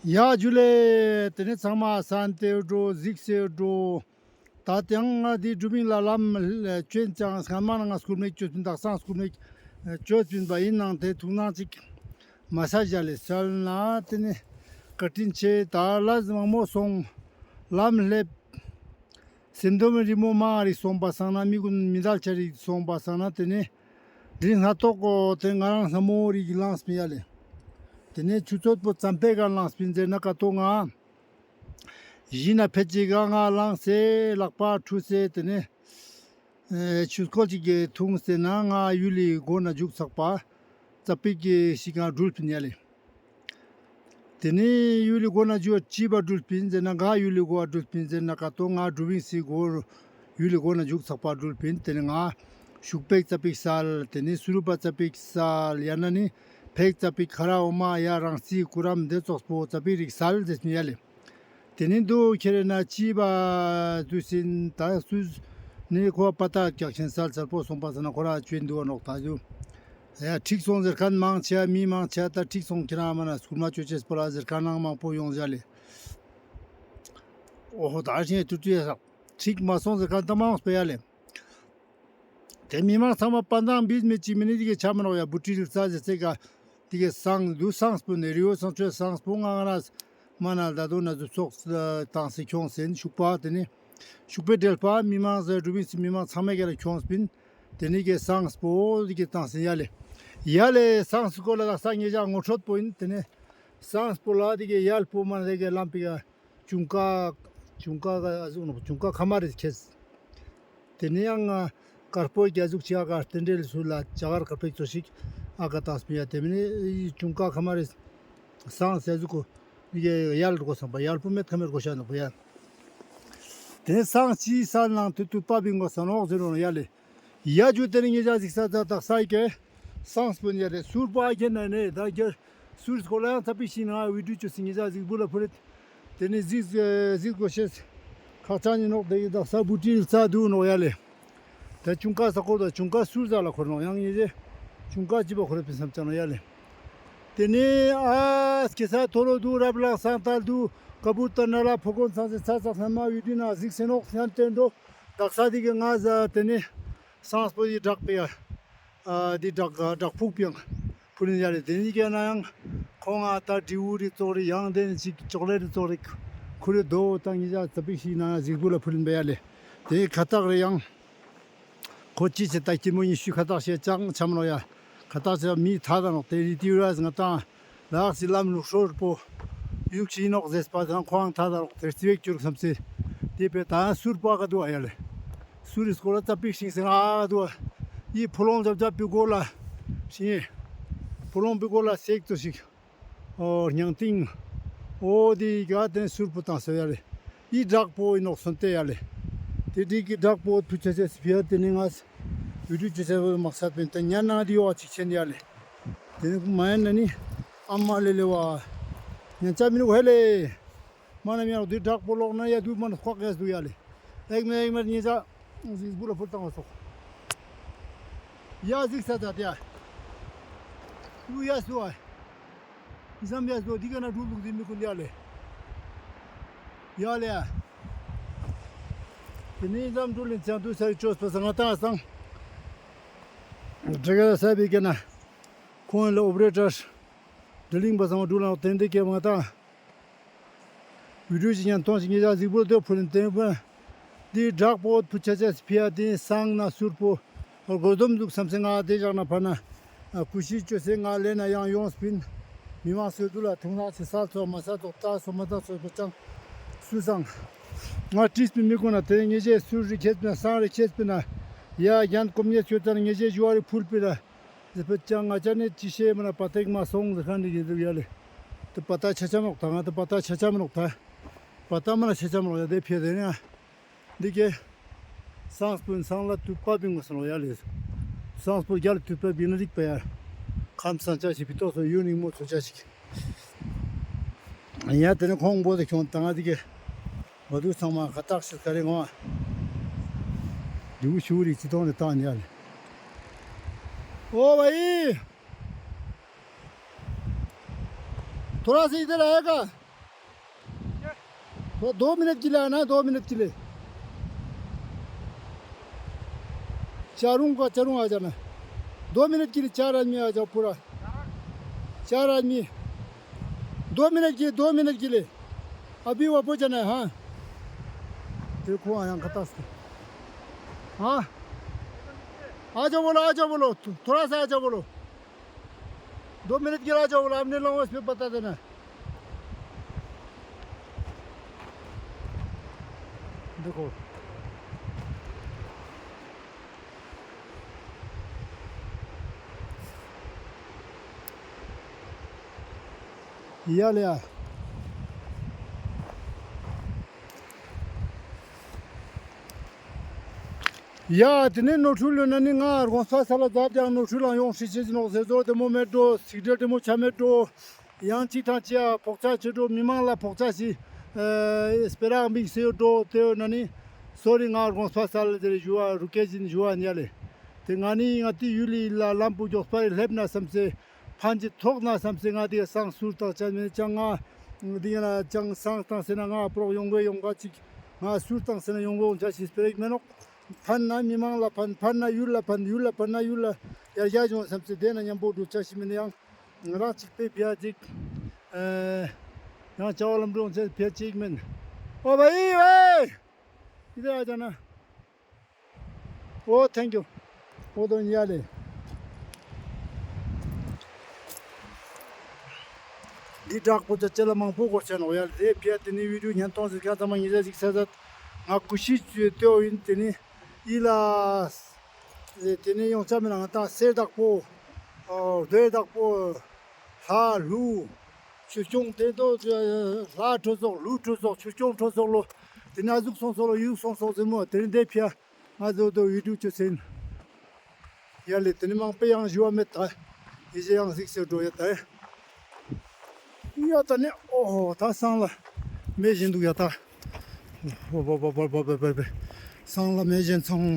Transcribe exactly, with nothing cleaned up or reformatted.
ཡ་ཇུ་ལེ། ཏེ་ནེ་ཚང་མ་སན་ཏེ་འགྲོ་གཟིགས་སེ་འགྲོ། ད་ཏེའང་ང་དེ་དྲུ་མིང་ལ་ལམ་ཅོན་ཅང་སྔན་མ་ན་ང་སྐུར་མེད་ཅོས་པིན། དག་སང་སྐུར་མེད་ཅོས་པིན་པ་ཨིན་ནང་ཏེ་ཐུགས་སྣང་ཅིག་མ་ས་ཞ་ལེ་སལ་ན་ཏེ་ནེ་བཀའ་དྲིན་ཆེ། ད་ལས་མང་མོ་སོང་། ལམ་སླེབས། སེམས་སྡོམ་རི་མོ་མང་རིག་སོང་པ་སང་ན་མི་གུན་མི་དལ་ཆ་རིག་སོང་པ་སང་ན་ཏེ་ནེ་དྲིན་སྣ་ཐོག་གོ་ཏེ་ང་རང་སྣ་མོ་རིག་ལངས་པིན་ཡ་ལེ། ཏེ་ནེ་ཆུ་ཚོད་པོ་ཙམ་པའི་ཀ་ལངས་པིན་ཟེར་ན་ཀ་ཏོ་ང་ཞི་ན་ཕེད་ཅིག་ག་ང་ལངས་སེ་ལག་པ་ཁྲུས་སེ་ཏེ་ནེ་ཆུ་སྐོལ་ཅིག་གི་འཐུང་སེ་ན་ང་ཡུལ་ལི་སྒོ་ན་ཇུག་ཚག་པ་ཙ་པིག་གི་ཞིག་ག་དྲུལ་པིན་ཡ་ལེ། ཏེ་ནེ་ཡུལ་ལི་སྒོ་ན་ཇུག་ཅི་བ་དྲུལ་པིན་ཟེར་ན་ག་ཡུལ་ལི་སྒོ་བ་དྲུལ་པིན་ཟེར་ན་ཀ་ཏོ་ང་དྲུ་བིང་སི་སྒོ་ཡུལ་ལི་སྒོ་ན་ཇུག་ཚག་པ་དྲུལ་པིན། ཏེ་ནེ་ང་ཤུག་པེག་ཙ་པིག་སལ། ཏེ་ནེ་སུ་རུ་པ་ཙ་པིག་སལ། ཡང་ན་ནི་ཕེག་ཙ་པིག་ཁ་ར་འོ་མ་ཡ་རང་སི་ཀུ་རམ་ཏེ་ཙོགས་པོ་ཙ་པིག་རིག་སལ་ཟེར་ཡ་ལེ། ཏེ་ནེ་དུ་ཁྱེར་ན་ཅི་བ་དུ་སིན་ད་སུ་ནི་ཁོ་པ་ཏ་རྒྱག་ཆེན་སལ་སལ་པོ་སོང་པ་ས་ན་ཁོ་ར་ཅོན་དུ་བ་ནོག་ད་དུ། ཡ་ཁྲིག་སོང་ཟེར་ཁན་མང་ཆེ་མི་མང་ཆེ་ད་ཁྲིག་སོང་ཁྱེར་ན་མ་ན་སྐུར་མ་ཅོ་ཅེས་པོ་ལ་ཟེར་ཁན་ནང་མང་པོ་ཡོང་ཟ་ལེ། ཨོ་ཧོ་ད་ཤེ་ཏུ་ཏུ་ཡ་ས་ཁྲིག་མ་སོང་ཟེར་ཁན་ད་མང་སྤེ་ཡ་ལེ། ཏེ་མི་མང་ཚང་མ་པ་དང་བིས་མེད་ཅིག་མི་ནི་ཏེ་གི་ཆ་མ་ནོག་ཡ། བུ་ཏི་རིལ་ཙ་ཟེར་ཚེ་ག་ཏེ་གི་སང་དུ་སངས་པོ་ནེ་རི་བོ་སང་ཆོས་སངས་པོ་ང་ང་ན་མ་ན་ད་དོ་ན་དུ་ཚོགས་ཏང་སེ་ཁྱོངས་སེ་ཤུག་པ་ཏེ་ནེ་ཤུག་པེ་འབྲེལ་པ་མི་མང་ཟེར་དྲུ་བིང་སི་མི་མང་ཚང་མའི་ག་ལ་ཁྱོངས་པིན། ཏེ་ནེ་གི་སངས་པོ་ཏེ་གི་ཏང་སེ་ཡ་ལེ། ཡ་ལེ་སངས་སྐོར་ལ་ད་ས་ངེ་ཞག་ངོ་འཕྲོད་པོ་ཨིན། ཏེ་ནེ་སངས་པོ་ལ་ཏེ་གི་ཡལ་པོ་མ་ན་ཏེ་གི་ལམ་པི་ག་ཅུང་ཀ་ཅུང་ཀ་ག་ཨ་ཟུག་ནོག་ཅུང་ཀ་ཁ་མ་རེ་ཁྱེར། ཏེ་ནེ་ཡང་དཀར་པོ་རྒྱ་ཟུག་ཅིག་ཨ་ཀ་རྟེན་འབྲེལ་སུ་ལ་ཅ་གར་དཀར་པོ་ཅོ་ཞིག་ཨ་ཀ་ཏང་སྤེ་ཡ། ཏེ་མིན་ནི་ཅུང་ཀ་ཁ་མ་རེ་སངས་ཟེར་ཟུག་གོ་ཡལ་གོ་སམ་པ་ཡལ་པོ་མེད་ཁ་མེད་གོ་ཤ་ནོག་པ་ཡ། ཏེ་ནེ་སངས་ཅི་ས་ནང་དུ་དུ་པ་བིང་གོ་ས་ནོག་ཟེར་རོ་ཡ་ལེ། ཡ་ཇུ་ཏེ་ནེ་ངེ་ཞག་ཟིག་ས་ད་དག་ས་ཡི་ཀེ་སངས་པོ་ཡ་རེ་སུར་པ་ཁྱེར་ན་ནེ་ད་ཁྱེར་སུར་སྐོར་ལ་ཡང་ཚ་པིག་ཤིག་ན་བི་ཌིའོ་ཅོས་སེ་ངེ་ཞག་ཟིག་བུ་ལ་ཕུ་རེད། ཏེ་ནེ་ཟིག་ཟིག་གོ་ཤེས་ཁག་ཅན་ཨིན་ནོག་ཏེ་གི་དག་ས་བུ་ཏི་རྩ་དུ་ནོག་ཡ་ལེ། ད་ཅུང་ཀ་ས་ཁོ་ད་ཅུང་ཀ་སུར་ཟ་ལ་ཁོར་ནོག་ཡང་ངེ་ཞེ་ཅུང་ཀ་ཅི་བ་ཁོར་པིན་སམ་ཅ་ནོག་ཡ་ལེ། ཏེ་ནེ་ཨ་སྐྱེ་ས་ཐོ་རོ་དུ་རབ་ལང་སང་ཏལ་དུ་ཀ་བུ་ཏ་ན་ལ་ཕོ་གོན་ཚང་སེ་ཚ་ཚ་སན་མ་བི་ཌིའོ་ན་ཟིག་སེ་ནོག་སྙན་ཏེ་འགྲོ། དག་ས་དེ་གི་ང་ཟ་ཏེ་ནེ་སངས་པོ་ཡི་བྲག་པེ་ཡ། ཨ་དེ་བྲག་བྲག་ཕུག་པེ་ཡང་ཕུ་ལིན་ཡ་ལེ། ཏེ་ནེ་ཀྱེ་ན་ཡང་ཁོང་ང་ད་དྲིའུ་རི་ཙོག་རི་ཡང་ཏེ་ནེ་ཅིག་ཅོག་ལེ་རི་ཙོག་རི་ཁུ་རི་དོ་ཏང་ངེ་ཞག་ཚ་པིག་ཤིག་ན་ཟིག་བུ་ལ་ཕུ་ལིན་པེ་ཡ་ལེ། ཏེ་ཁ་ཏག་རེ་ཡང་ཁོ་ཅི་ཆེ་ད་ཀྱི་མོ་ཉི་ཤུ་ཁ་ཏག་ཤེ་ཅང་ཆམ་ནོག་ཡ། ཁ་ཏག་ཆེ་མི་ཐ་ད་ནོག་ཏེ་རི་ཏི་ར་ང་ཏང་ལགས་སི་ལམ་ལུགས་སྲོལ་པོ་ཡུག་ཤིག་ནོག་ཟེར་པ་དང་ཁོང་ཐ་ད་ནོག་ཏེ་རྩི་བེག་ཅུར་སམ་སེ། ཏེ་པེ་ད་སུར་པ་ག་དུ་ཨ་ཡ་ལེ། སུར་རི་སྐོར་ལ་ཙ་པིག་ཤིང་སེ་ང་ག་དུ་ཨ། ཡི་ཕོ་ལོང་ཇབ་ཇབ་པི་གོ་ལ་ཤིང་ཕོ་ལོང་པི་གོ་ལ་སེག་ཏོ་ཤིག་ཨོ་རྙང་ཏིང་། ཨོ་དེ་ག་ཏེ་ནེ་སུར་པོ་ཏང་སེ་ཡ་ལེ། ཡི་བྲག་པོ་ཨིན་ནོག་སོན་ཏེ་ཡ་ལེ། ཏེ་དེ་གི་བྲག་པོ་ཕུ་ཆ་ཆ་སི་ཕི་ཡ་ཏེ་ནེ་ང་བི་ཌིའོ་ཅོ་ཆ་བོ་མག་ས་པེན་ཏེ་ཉན་ན་དེ་ཡོ་ཅིག་ཆེན་ཡ་ལེ། ཏེ་ནེ་མ་ཡན་ན་ནི་ཨ་མ་ལེ་ལེ་བ་ཉན་ཆ་མི་རུ་ཧེ་ལེ། མ་ན་མི་ཡང་དེ་བྲག་པོ་ལོག་ན་ཡ་དུ་མ་ན་ཁོག་ཡ་སུ་ཡ་ལེ། ཨེག་མེ་ཨེག་མེ་ཉེ་ཆ་ཟིག་བུ་ལ་ཕུར་བཏང་བ་སོགས། ཡ་ཟིག་ས་ད་དེ་ཡ། ཡུ་ཡ་སུ་ཨ། ཨི་ཙམ་ཡ་སུ་དེ་ག་ན་འགྲུལ་ལུགས་དེ་མི་ཀུན་ཡ་ལེ། ཡ་ལེ་ཡ། དེ་ནས་ཨི་ཙམ་འགྲུལ་ལེན་ཚང་དུ་ས་རི་ཅོས་པ་ས་ང་ཏང་སང་། དྲི་ག་ས་བི་ག་ན་ཁོང་ལ་ཨོ་པ་རེ་ཊར་དྲི་ལིང་པ་སང་འགྲུལ་ལ་ཏན་ཏན་ཀེ་མ་ཏང་། བི་ཌིའོ་ཅིག་ཉན་ཐོང་ཞིག་ཉེ་ཆ་གཟིགས་པོ་དེ་ཕུ་ལེན་ཏེ་ཕུ། དེ་བྲག་པོ་ཕུ་ཆ་ཆ་སི་ཕི་ཡ་དེ་སང་ན་སུར་པོ་སྒོ་སྡོམ་འདུག་བསམ་སེ་ང་དེ་བཞག་ན་ཕ་ན་ཀུ་ཤི་ཅོ་སེ་ང་ལེ་ན་ཡང་ཡོངས་པིན། མི་མང་སོ་དུ་ལ་ཐུང་ན་ཆེ་ས་ཚོ་མ་ས་ཚོ་ཏ་སོ་མ་ཏ་སོ་ཅང་སུ་སང་། ང་ཏྲིས་པིན་མི་ཀུན་ན་དེ་ཉེ་ཆ་སུར་རི་ཁྱེད་པིན་སང་རི་ཁྱེད་པིན་ཡ་རྒྱན་གོམ་ཉེ་ཆོ་ཏ་ཉེ་ཆ་ཞུ་བ་རི་ཕུལ་པིན། ཟེར་པ་ཅང་ང་ཅ་ནེ་ཅི་ཤེས་མ་ན་པ་ཏེག་མ་སོང་ཟེར་ཁན་ནི་གི་འདུག་ཡ་ལེ། ཏེ་པ་ཏ་ཆ་ཆ་མོག་ཏ་ང་ཏེ་པ་ཏ་ཆ་ཆ་མོག་ཏ། པ་ཏ་མ་ན་ཆ་ཆ་མོག་ཡ་དེ་ཕི་ཡ་དེ་ནི་ཡ། འདི་གི་སང་སྤུན་སང་ལ་ཏུ་པ་བིང་མ་སོང་ཡ་ལེ། སང་སྤུན་རྒྱལ་ཏུ་པ་བིང་ན་རིག་པ་ཡ། ཁམས་སང་ཆ་ཞིག་པི་ཏོག་སོ་ཡུ་ནིང་མོ་ཚོ་ཆ་ཞིག་ཡ་དེ་ནི་ཁོང་བོ་དེ་ཁྱོང་ཏང་ང་དེ་གི་བ་དུ་ཚང་མ་ཁ་ཏག་ཤིག་ཁ་རེ་ངོ་། དེ་བུ་ཤུ་རི་ཅི་ཏོང་ནི་ཏང་ནི་ཡ་ལེ། ཨོ་བ་ཡི། ཐོ་ར་སི་དེ་ར་ཡ་ག दो, दो मिनट के लिए आना, दो मिनट के लिए। चार आदमी का, चार आदमी आ जाना। दो मिनट के लिए चार आदमी आ जाओ पूरा। चार आदमी। दो मिनट के, दो मिनट के लिए। अभी वापस जाना है, हाँ। देखो, यहाँ खतरा से। हाँ। आ जाओ बोलो, आ जाओ बोलो। थो-, थोड़ा सा आ जाओ बोलो। दो मिनट के लिए आ जाओ बोलो। आपने लोगों को इस पे बता देना। देखो। ཡ་ལེ་ཡ། ཡ་དེ་ནས་ནོར་འཁྲུལ་ཡོད་ན་ནི་ང་དགོངས་པ་སལ་ལ་མཛད་ཀྱང་ནོར་འཁྲུལ་ལ་ཡོང་ཧྲི་ཆེ་ཅི་ནོག་ཟེར་ཟོ་དེ་མོ་མེད་འགྲོ། ཚིག་འབྲེལ་དེ་མོ་ཆ་མེད་འགྲོ། ཡང་ཅིག་ཐང་ཅི་ཡ་ཕོག་ཆ་ཆེ་འགྲོ། མི་མང་ལ་ཕོག་ཆ་ཞིག་སྤེ་ར་མིག་སེ་ཡོད་འགྲོ། དེ་ཡོད་ན་ནི་སོ་རི་ང་དགོངས་པ་སལ་ལ་དེ་རེ་ཞུ་བ་རུ་ཀེ་ཅིན་ཞུ་བ་ཉ་ལེ། དེ་ང་ནི་ང་ཏི་ཡུལ་ལི་ལ་ལམ་བུ་མགྱོགས་པ་རེ་སླེབས་ན་བསམ་སེ། ཕན་ཅི་ཐོགས་ན་བསམ་སེ་ང་དེ་སང་ཟུར་བཏང་ཆ་མེད་ཅང་ང་། དེ་ཡིན་ན་ཅང་སང་བཏང་སེ་ན་ང་པྲོག་ཡོང་གོ་ཡོང་ག་ཅིག་ང་ཟུར་བཏང་སེ་ན་ཡོང་གོ་ཡོང་ཆ་ཞིག་སྤེ་ར་ཞིག་མེད་ནོག་ཕན་ན་མི་མང་ལ་ཕན། ཕན་ན་ཡུལ་ལ་ཕན། ཡུལ་ལ་ཕན་ན་ཡུལ་ལ་ཡར་རྒྱས་ཡོང་བསམ་སེ་དེ་ན་མཉམ་པོ་འགྲོ་ཆ་ཞིག་མེད་ན་ཡང་ང་རང་ཅིག་པེ་ཕི་ཡ་ཅིག་ཨེ་ཡང་བྱ་བ་ལམ་འགྲོ་ཆ་ཕི་ཡ་ཅིག་མེད། ཨོ་བ་ཡི་ཝེ་ཡི་དེ་ཨ་ཅག་ན། ཨོ་ཐེང་ཀྱུ། ཨོ་དོན་ཡ་ལེ། འདི་དྲག་པོ་ཅ་ཅེ་ལ་མང་པོ་གོ་ཆ་ནོག་ཡ་ལེ། དེ་ཕི་ཡ་དེ་ནི་བི་ཌིའོ་ཉན་ཐོང་ཟིག་ཁ་ཚང་མ་ཉི་ཟ་ཟིག་ས་ཟ། ང་ཀུ་ཤི་ཅུ་ཏེའོ་ཡིན། དེ་ནི་ཡི་ལ། དེ་ནི་ཡོང་ཆ་མེད་ན་ང་ད་སེར་དག་པོ། ཨོ་རྡོའི་དག་པོ། ལྷ་ལུ། ཆུ་སྐྱོང་དེ་དོ་ལྷ་ཁྲོ་ཚོགས་ལུ་ཁྲོ་ཚོགས་ཆུ་སྐྱོང་ཁྲོ་ཚོགས་ལོ། དེ་ན་ཟུག་སོང་སོ་ལོ་ཡུག་སོང་སོ་ཟེར་མོ་དེ་རིང་དེ་ཕི་ཡ། ང་ཚོ་དོ་ཡུ་ཊུབ་ཅོ་སེན། ཡ་ལེ་དེ་ནི་མང་པོ་ཡང་ཞུ་བ་མེད་ད། ཡི་ཅེ་ཡང་གཟིགས་སེ་འགྲོ་ཡ་ད། ཡ་ད་ནི་ཨོ་ཧོ་ད་སང་ལ་མེ་བཞིན་འདུག་ཡ་ད། ཧོ་བོ་བོ་བོ་བོ་བོ་བོ་སང་ལ་མེ་བཞིན་ཚང་།